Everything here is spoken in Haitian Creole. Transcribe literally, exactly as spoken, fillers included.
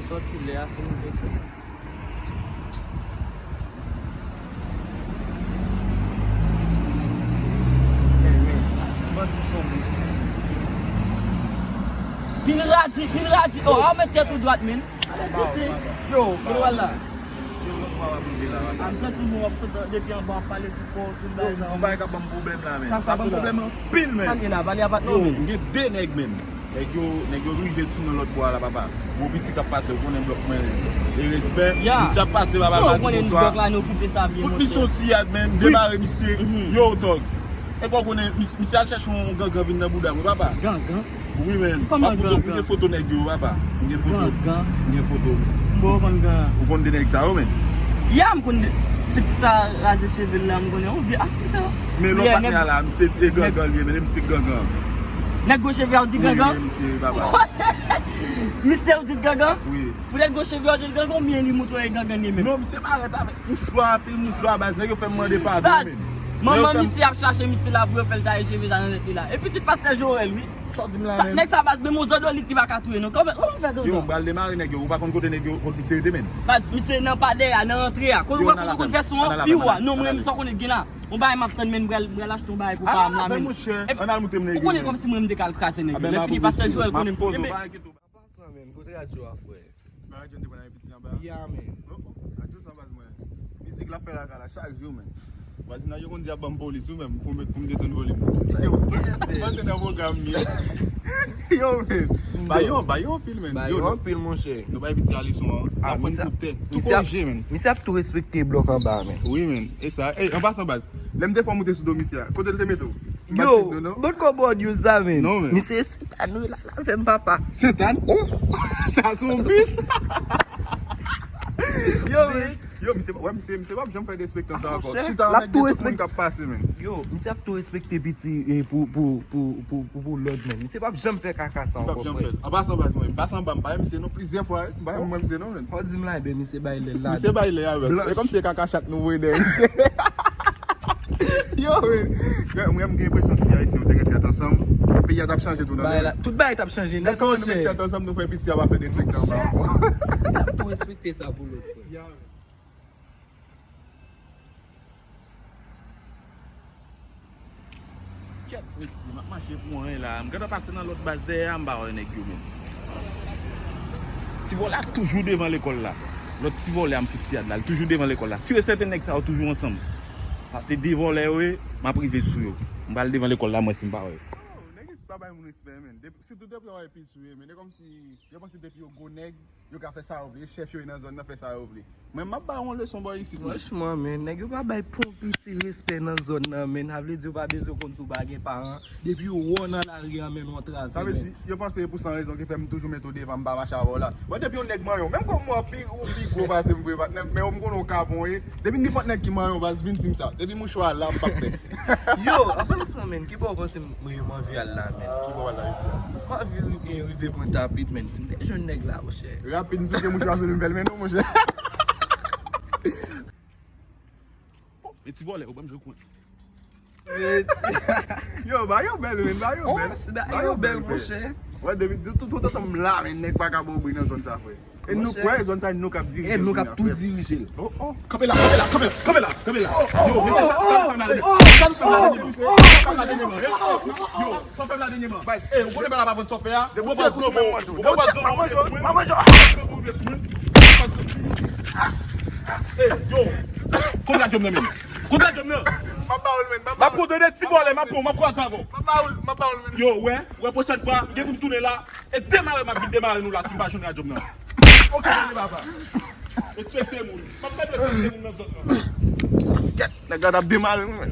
Sòti lè a fin vèsyon. Vin radi, vin radi. Oh, a w met tèt ou dwat, men. Yo, kote w al la? A m santi bon w ap sot depi anba w ap pale pou kò w sou bagay sa. Yon bagay k ap ban m pwoblèm la, men. Sa ban m pwoblèm anpil, men. Sa l ye la, pale a patnè w, men. M gen de nèg, men. Nèg yo, nèg yo rive sou mwen lòt bò a la, papa. Gwo piti k ap pase, ou konnen blòk mwen e respè. Misye ap pase, papa, pa di bonswa. Fout misye yon siyad, men, demare misye. Yo, tòg. Epi w konnen, mis-, misye al chèche yon gangan vin nan bouda mwen, papa. Gangan? Wi, men. Kòman gangan? M gen foto nèg yo, papa. M gen foto. Gangan? M gen foto. M pa konn gangan. Ou konn de nèg sa yo, men? Ya, m konn de. Piti sa raze cheve l la, m konnen. Ou vye, ah, ki sa? Men lè w patnè a la, misye e gangan li ye, men misye gangan. Nèg gwo cheve a w di gangan? Wi, men misye, papa. Misye ou di gangan? Wi. Poutèt gwo cheve a w di l gangan, oubyen li montre w e gangan li menm? Non, misye parèt avèk mouchwa, pil mouchwa, baz, nèg yo fè m mande padon, men. Baz, manman misye ap chache misye la pou yo fè l taye cheve sa nan tèt li la. E pitit pastè Joel, wi. Sa w di m la, men? Nèg sa, baz, menm yon zandolit li pa ka touye, non. Kòman, kòman fè gangan? Yo, m pral demare nèg yo. Ou pa konn kote nèg yo, kote misye rete, men. Baz, misye nan pa dèyè a, nan antre a. Kote ou wè kote ou konn fè son an, pi ou a. Non, mwen menm, sa w konnen gen la. Yon bagay m ap tann, men, m pral, m pral achte yon bagay pou pa m la, men. Ou konnen kòmsi mwen m te ka al kraze nèg yo. Lè fini, pastè Joel konnen m. An pasan, men, kote radyo a, frè? Ba radyo n te pran nan piti anba. Ya, men. Oh, oh, radyo sa baz mwen. Mizik l ap fè lakay la chak jou, men. Vwazinaj yo konn di ap ban m polis, wi, men, pou m, pou m desann volim. Yo, panse nan pwogram li. Yo, men. Ba yo, ba yo anpil, men. Ba yo anpil, monchè. Nou bay piti a leson an. Aprann koup tè. Tou korije, men. Misye ap tou respekte blòk anba, men. Wi, men. E sa, ey, an pasan, baz. Lè m te fè w moute sou do misye a, kote l te mete w? Yo, bon kòbòd yo sa, men. Non, men. Misye Sentàn, wi, la, la, fè m papa. Sentàn? Oh! Sa se yon bis! Yo, men. Yo, misye, wè, misye, misye p ap janm fè derespektan sa ankò. Chita avèk de tout moun k ap pase, men. Yo, misye ap tou respekte piti, eh, pou, pou, pou, pou, pou, pou lòd, men. Misye p ap janm fè kaka sa ankò, frè. An pasan, baz mwen, m pase anba, m pa wè misye non plizyè fwa, wi. M pa wè mwen misye non, men. Fò di m la, ebyen, misye bay lè l la. Misye bay lè a, baz. E kòmsi e kaka chat nou voye dèyè misye. Yo, men. Mwen, mwen, m gen enpresyon si Ayisyen yo te gen tèt ansanm, peyi a t ap chanje tou nan men. Tout bagay t ap chanje nèt, monchè. Lè nou met tèt ansanm, nou fè piti a pa fè derespektan anba ankò. Misye ap tou respekte sa pou lòt, frè. Kèt, mesye, m ap mache pou anyen la. M gentan pase nan lòt baz dèyè a, m pa wè nèg yo menm. Ti vòlè a toujou devan lekòl la. Lòt ti vòlè a m fout siyad la, li toujou devan lekòl la. Sirèsèten nèg sa yo toujou ansanm. Pase de vòlè yo ye, m ap rive sou yo. M pral devan lekòl la, m wè si m pa wè yo. Oh, nèg isit pa bay moun respè, men. Depi, sitou depi yo wè pil sou yo, men. E kòmsi yo panse depi yo gwo nèg, yo ka fè sa yo vle. E chèf yo ye nan zòn nan, fè sa yo vle. Mwen, m ap ba yo yon leson bò isit, men. Franchman, men, nèg yo pa bay pon piti respè nan zòn nan, men. Sa vle di yo pa bezwen konn si w pa gen paran. Depi yo wè w nan lari a, men, w antrave, men. Sa vle di, yo panse e pou san rezon ki fè m toujou mete w devan, m pa mache avè w la. Bon, depi yon nèg manyen w, menm kòm mwen pi, ou pi gwo pase m vre, patnè, men m konnen w ka bon, e. Depi nenpòt nèg ki manyen w, baz, vin di m sa. Depi mouchwa a la, m p ap fè. Yo, an pasan, men, ki bò w panse m, mwen, m anvi al la, men? Ki bò w al Ayiti a? M anvi ri-, rive Pwentapit, men. Si m te jwenn nèg la, monchè. Rapid, m souke mouchwa sou li, m fè l mennen w, monchè. E ti vòlè, ou ban m jwe kwen. Yo, ba yo bèl, men, ba yo bèl. Ba yo bèl, monchè. Wè, depi tout, tout, tout tan m la, men, nèg pa ka ba w bri nan zòn sa, frè. E nou kwè, zòn sa, nou k ap dirije l. E nou k ap tou dirije l. Oh, oh. Kanpe la, kanpe la, kanpe la, kanpe la. Yo, mesye, sa, sa fè m la dènyèman. Sa fè m la dènyèman. Yo, sa fè m la dènyèman. Ey, ou konnen bagay la pa pran sòfè a? Ou pran gwo mo. Ou pran gwo mo. Ey, yo. Konn radyo m nan, men. Konn radyo m nan. M ap ba ou l, men. M ap pran de ti vòlè, m ap pran, m ap kwaze avè w. M ap ba ou l, m ap ba ou l, men. Yo, wè, wè, pwochèn fwa, m gen pou m tounen la. E demare m ap vin demare nou la si m pa jwenn radyo m nan. Ok, tande papa. Respekte moun. M ap fè respekte moun nan zòn nan. Kèt, nèg la t ap demare m, men.